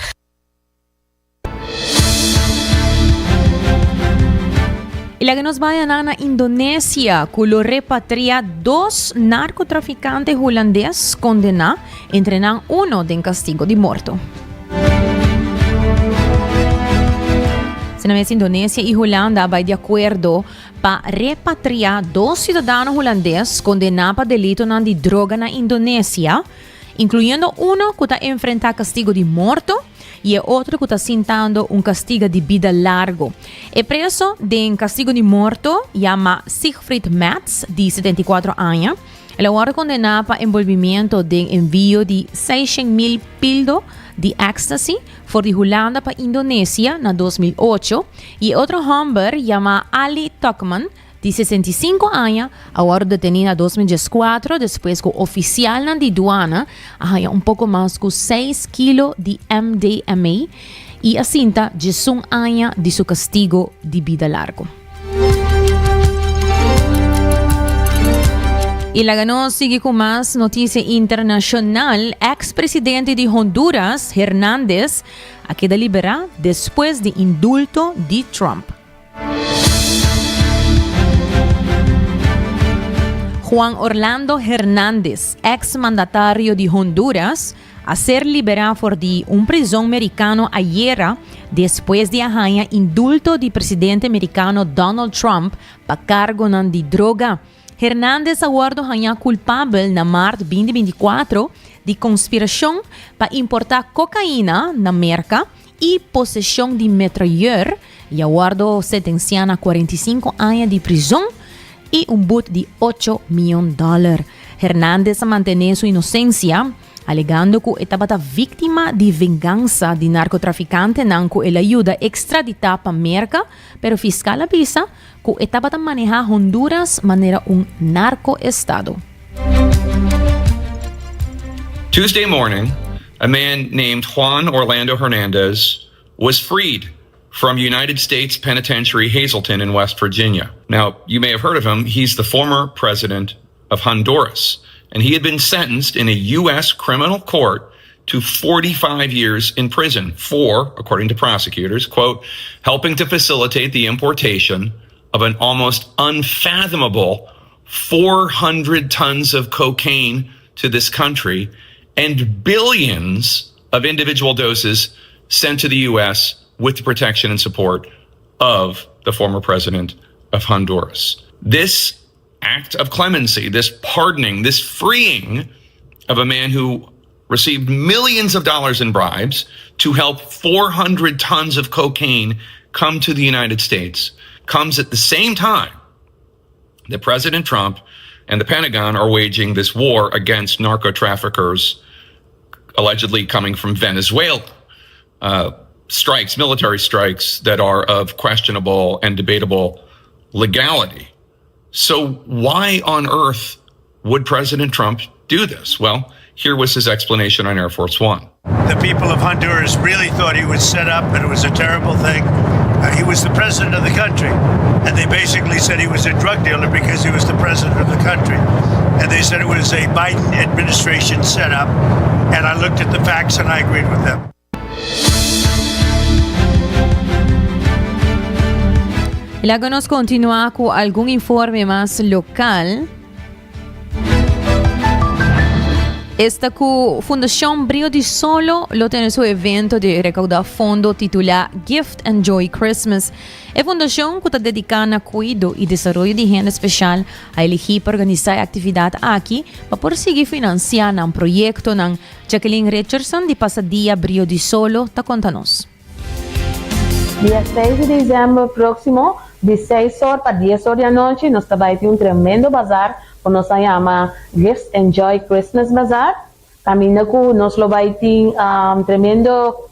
I laga nos bai anan na Indonesia ku lo repatria dos narkotrafikante hulandes kondená, entre nan uno den kastigo di morto. Asina mes Indonesia i Hulanda a bai di akuerdo pa repatriá dos siudadano hulandes kondená pa delitonan di droga na Indonesia, inkluyendo uno ku ta enfrentá kastigo di morto i e otro ku ta sintando un kastiga di bida largo. E preso den kastigo di morto yama Siegfried Metz, di 74 aña. El a wòrdu kondená pa enbolbimiento den envio di 600,000 pildo di ecstasy for di Hulanda pa Indonesia na 2008 i e otro hòmber yamá Ali Tokman, di 65 aña, a wòrdu detení na 2014 despues ku ofisialnan di duana a haña un poko mas ku seis kilo di MDMA i a sinta diesun aña di su kastigo di bida largu. I laga nos sigui ku mas notisia internashonal. Eks presidente di Honduras, Hernandez, a keda liberá despues di indulto di Trump. Juan Orlando Hernandez, eks mandatario di Honduras, a ser liberá for di un prizon merikano ayera despues di a haña indulto di presidente merikano Donald Trump pa kargonan di droga. Hernandez a wòrdu hañá kulpabel na mart 2024 di konspirashon pa importá kokaina na Merka i poseshon di metrayeur i a wòrdu sentensiá na 45 aña di prizon i un but di ocho mion dòler. Hernandez a mantené su inosensia, alegando ku e tabata víktima di vengansa di narkotrafikantenan ku el a yuda ekstraditá pa Merka, pero fiskal a bisa ku e tabata manehá Honduras manera un narkoestado. Tuesday morning, a man named Juan Orlando Hernandez was freed. from United States Penitentiary Hazelton in West Virginia. Now, you may have heard of him. He's the former president of Honduras, and he had been sentenced in a U.S. criminal court to 45 years in prison for, according to prosecutors, quote, helping to facilitate the importation of an almost unfathomable 400 tons of cocaine to this country and billions of individual doses sent to the U.S. with the protection and support of the former president of Honduras. This act of clemency, this pardoning, this freeing of a man who received millions of dollars in bribes to help 400 tons of cocaine come to the United States comes at the same time that President Trump and the Pentagon are waging this war against narco traffickers allegedly coming from Venezuela. Uh, strikes, military strikes that are of questionable and debatable legality. So, why on earth would President Trump do this? Well, here was his explanation on Air Force One. The people of Honduras really thought he was set up and it was a terrible thing. Uh, he was the president of the country. And they basically said he was a drug dealer because he was the president of the country. And they said it was a Biden administration setup. And I looked at the facts and I agreed with them. Laga nos continua cu algun informe mas local. Esta cu Fundacion Brio di Solo lo tene su evento di recauda fondo titula Gift and Joy Christmas. E fundacion cu ta dedica na cuido y desaroyo di hende special a eligi pa organisa e actividad aki pa por sigui financia nan proyectonan. Jacqueline Richardson di Pasadia Brio di Solo ta konta nos. Dia seis di december proximo, di seis or pa dies or di anochi, nos ta bai tin un tremendo bazar cu nos a yama Gifts and Joy Christmas Bazaar, caminda cu nos lo bai tin tremendo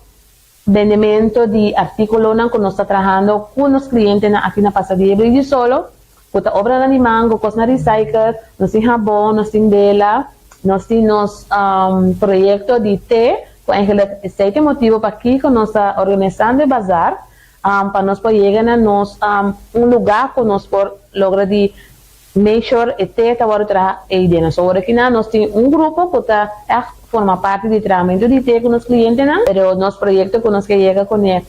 bendemento di articulonan cu nos ta trahando cu nos clientenan aki na Pasadia Brio di Solo, cu ta obranan di mango, cosnan recycle, nos tin habon, nos tin bela, nos tin nos proyecto di te, cu eigenlijk esey ta e motibo pakico nos ta organisando e bazaar, pa nos por yega na nos un lugar cu nos por logra di Make sure e te ta wòrdu traha ei den. So ora kinan nos tin un grupo ku ta ègt forma parti di trahamentu di te ku nos klientenan, pero nos proyekto ku nos ke yega kuné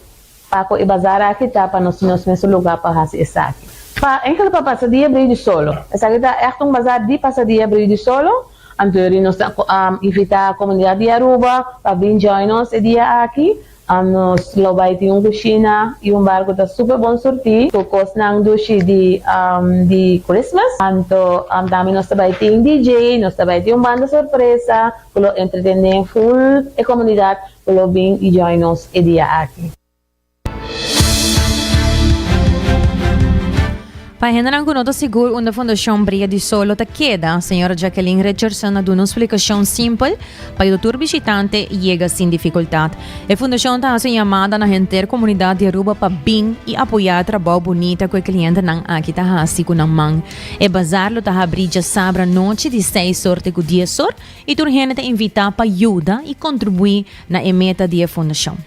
pa ku e bazar aki ta pa nos tin nos mesun lugá pa hasi esaki. Pa enkel pa Pasadia Brio di Solo. Esaki ta ègt un bazar di Pasadia Brio di Solo. Anto nos ta invitá komunidat di Aruba pa bin join nos e dia aki. Nos lo bai tin un kushina i un bar ku ta super bon surtí ku kosnan dushi di di Christmas. Anto tambe nos ta bai tin DJ, nos ta bai tin un banda sorpresa ku lo entretené ful e komunidat ku lo bin i join nos e dia aki. Pa hendenan ku no ta sigur unda Fundashon Bria di Solo ta keda, señora Jacqueline Richardson a duna un splikashon simpel pa yuda tur bishitante yega sin difikultat. E fundashon ta hasi un yamada na henter komunidat di Aruba pa bin i apoyá e trabou bunita ku e klientenan aki ta hasi ku nan man. E bazar lo ta habrí djasabra nochi di seis or te ku dies or i tur hende ta invitá pa yuda i kontribuí na e meta di e fundashon.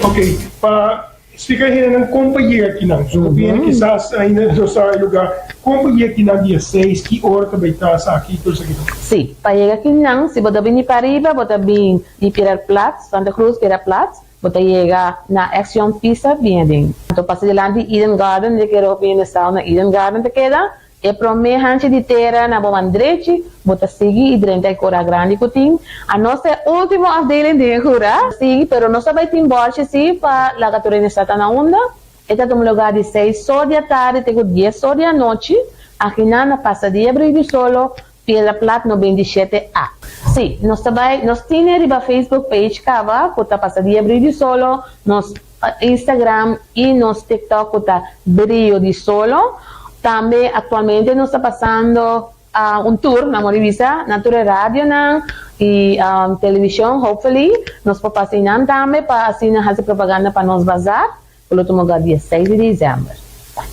Ok, pa Splika e hendenan kon pa yega kinan. So hopi hende kisas ainda no sa e lugar. Kon pa yega kinan dia seis, ki ora ta bai ta esaki i tur esaki nan? Sí, pa yega kinan, si bo ta bini pariba, bo ta bin di Piererplaats, Santa Cruz, Piererplaats, bo ta yega na Action Pizza bin aden. Anto pasa dilanti Eden Garden, di kere hopi hende sa unda Eden Garden ta keda. E promé hanchi di tera na bo man drechi, bo ta sigui i drenta e kura grandi ku tin. Anos ta e último afdeling den e kura. Sigui, pero nos ta bai tin bòrchi sí pa laga tur hende sa ta na unda. E ta tuma lugá di seis or di atardi te ku dies or di anochi, akinan na Pasadia Brio di Solo, Piedra Plat 97 A. Sí, nos ta bai, nos tine riba Facebook page kaba ku ta Pasadia Brio di Solo, nos Instagram y nos TikTok cu ta Brio di Solo. Tambe actualmente nos ta pasando un tour na Mori Bisa na tur e radionan y television hopefully nos por pasa eynan tambe pa asina haci propaganda pa nos bazar cu lo tuma lugar dia seis di december.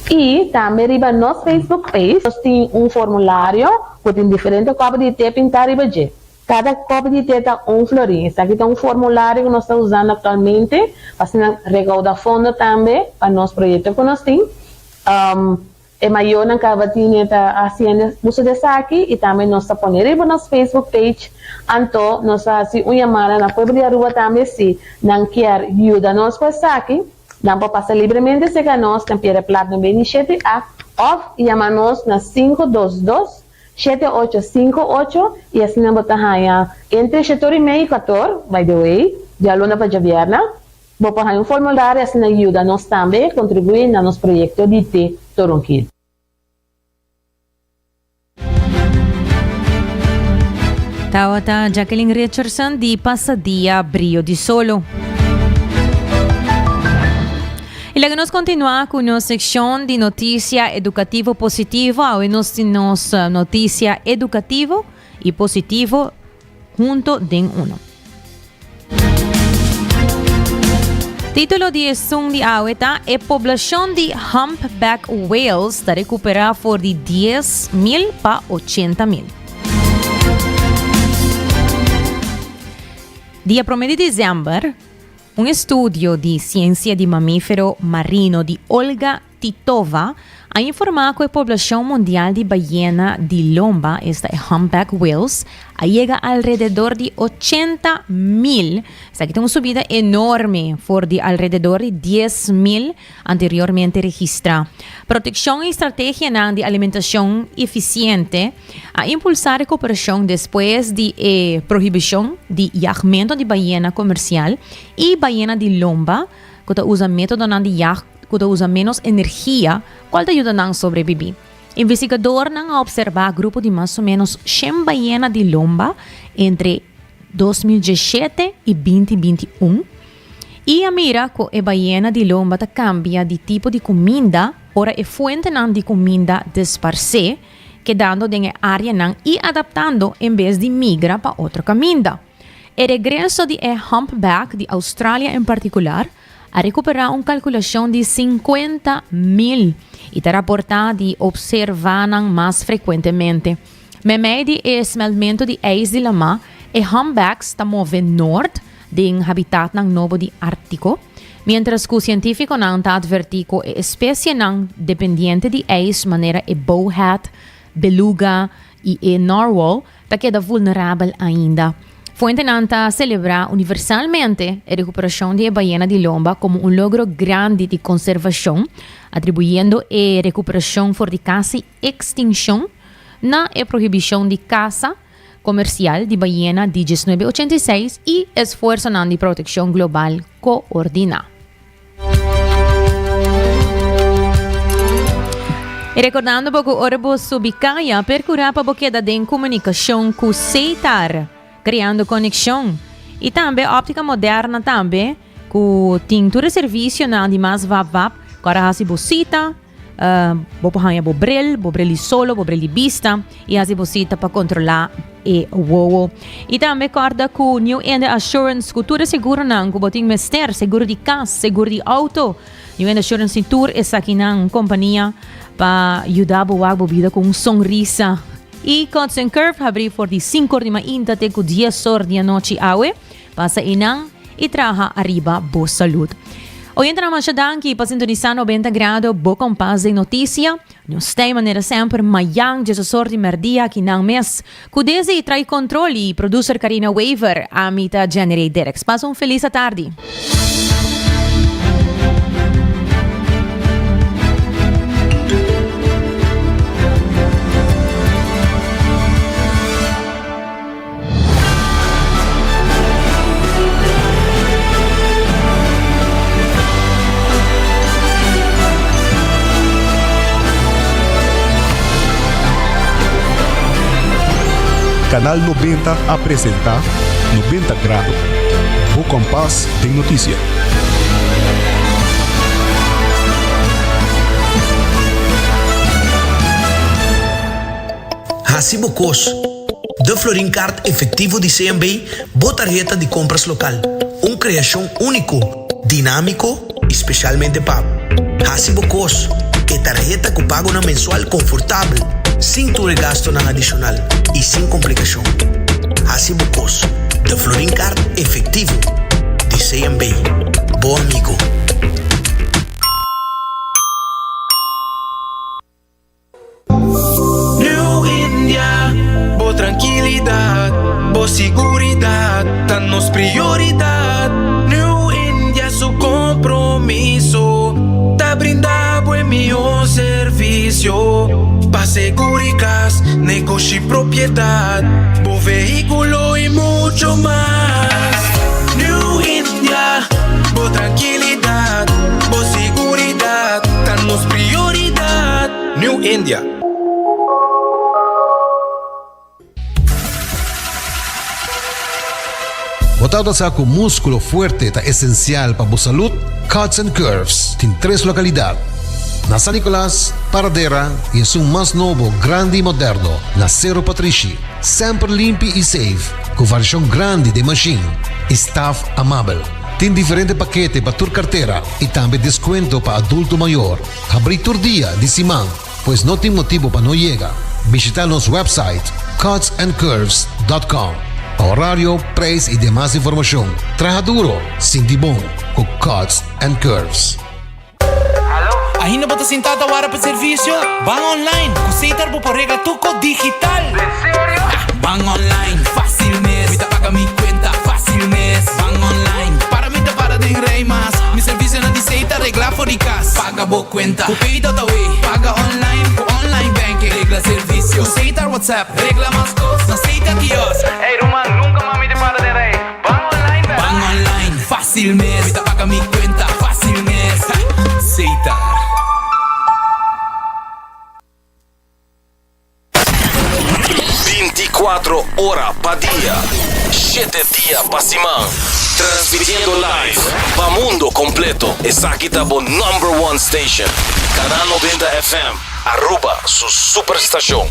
Y tambe riba nos Facebook page nos tin un formulario cu tin diferente copa di te pinta riba dje. Kada kòpi di te ta un florin. Esaki ta un formulario ku nos ta usando aktualmente pa asina rekouda fondo tambe pa nos proyekto ku nos tin. E mayornan kaba tine ta hasiendo uso di esaki i tambe nos ta pone riba nos Facebook page. Anto nos ta hasi un yamada na pueblo di Aruba tambe si nan kier yuda nos ku esaki, nan por pasa libremente serka nos na Piedra Plat no 27 A òf yama nos na 522 7858 i asina bo ta haña entre shetor i mei i kuator, by the way, djaluna pa djabièrnè, bo por haña un formulario asina yuda nos tambe kontribuí na nos proyekto di Te Toronkiel. Tawata Jacqueline Richardson di Pasadia Brio di Solo. Y laga nos continua cu nos seccion di noticia educativo positivo. Awe nos tin nos eh, noticia educativo y positivo hunto den uno. Título di esun di awe ta E poblacion di humpback whales ta recupera for di 10.000 pa 80.000. Dia prome di december, Un estudio di siensia di mamífero marino di Olga Titova a informá ku e poblashon mundial di bayena di lomba, esta e humpback whales, a yega alrededor di 80,000. Esaki ta un subida enorme for di alrededor di 10,000 anteriormente registrá. Protekshon i strategianan di alimentashon efisiente a impulsá rekuperashon despues di e prohibishon di yagmentu di bayena komersial i bayena di lomba ku ta usa métodonan di yag ku ta usa ménos energia kual ta yuda nan sobrebibí. Investigadornan a opservá grupo di mas o ménos shen bayena di lomba entre 2017 i 2021 i a mira ku e bayena di lomba ta kambia di tipo di kuminda ora e fuentenan di kuminda disparsé, kedando den e áreanan i adaptando en bes di migra pa otro kaminda. E regreso di e humpback di Australia en partikular a rekuperá un kalkulashon di 50,000 i ta raportá di opservá nan mas frekuentemente. Meimei di e smeltmentu di ijs di lamá, e humpbacks ta move nort den habitatnan nobo di Árktiko, Miéntras ku sientífikonan ta atvertí ku e espesienan dependiente di ijs manera e bowhead, beluga i e narwhal ta keda vulnerabel ainda. Fuentenan ta selebrá universalmente e rekuperashon di e bayena di lomba komo un logro grandi di konservashon, atribuyendo e rekuperashon for di kasi ekstinshon na e prohibishon di kasa komersial di bayena di 1986 i esfuersonan di protekshon global koordiná. I rekordando bo ku ora bo subi kaya, perkurá pa bo keda den komunikashon ku Setar, kreando konekshon. I tambe Óptica Moderna tambe ku tin tur e servisionan di mas vap vap ku ora hasi bo sita. Bo por haña bo bril, bo bril di solo, bo bril di bista i hasi bo sita pa kontrolá e wowo. I tambe kòrda ku New Ende Assurance ku tur e seguronan ku bo tin mester, seguro di kas, seguro di outo. New Ende Assurance tin tur esakinan, un kompania pa yuda bo wak bo bida ku un sonrisa. I Cuts and Curve habrí for di sinku or di mainta te ku dies or di anochi awe. Pasa einan i traha ariba bo salud. Oyentenan masha danki pa sintonisa 90 Grado bo kompas den notisia. Nos ta e manera semper mayan dje sosor di merdia aki nan mes. Ku Desi trai kontrol i producer Karina Wever, ami ta Jenny Derks. Pasa un felis atardi. Canal 90 a presenta 90 Grado, bo kompas den notisia. Hasi bo kos. De Florin Card Efectivo di CMB, bo tarheta di compras local. Un creacion unico, dinamico y specialmente pa bo. Haci bo cos, e tarheta cu pagonan mensual confortabel, sin tur e gastonan adicional y sin complicacion. Hasi bo kos. De Florin Card efectivo di CMB. Bo amigo. New India, bo trankilidat, bo siguridat ta nos prioridat. New India su kompromiso ta brinda bo e mihó servisio pa seguri kas, negoshi, propiedat, bo vehíkulo i mucho mas. New India, bo trankilidat, bo siguridat ta nos prioridat. New India. Bo tabata sa cu musculo fuerte ta esencial pa bo salud? Cuts and Curves tin tres localidad, na San Nicolas, Paradera y esun mas nobo, grandi y moderno na Cerro Patrishi. Semper limpi y safe, cu variacion grandi den machine y staff amabel. Tin diferente pakete pa tur cartera y tambe descuento pa adulto mayor. Habri tur dia di siman. Pues no tin motibo pa no yega. Bishita nos website cutsandcurves dot com pa horario, prijs y demas informacion. Traha duro, sinti bon cu Cuts and Curves. Ainda bo ta sinta ta wara pa servicio? Ban online cu Setar bo por regla tur cos digital! Ban online, facil mes, mi ta paga mi cuenta facil mes. Ban online, para mi ta para den rij mas. Mi servicionan di Setar regla for di cas. Paga bo cuenta cu Pay.awe. Paga online cu online banking. Regla servicio cu Setar WhatsApp. Regla mas cos na Setar kiosk. Ey ruman, nunca mas mi ta para den rij. Ban online bek. Ban online, facil mes. Mi ta paga mi cuenta facil mes. Setar. Binticuatro ora pa dia, shete dia pa siman. Transmitiendo live pa mundo completo. Esaki ta bo number one station. Canal 90 FM, Aruba su superstacion.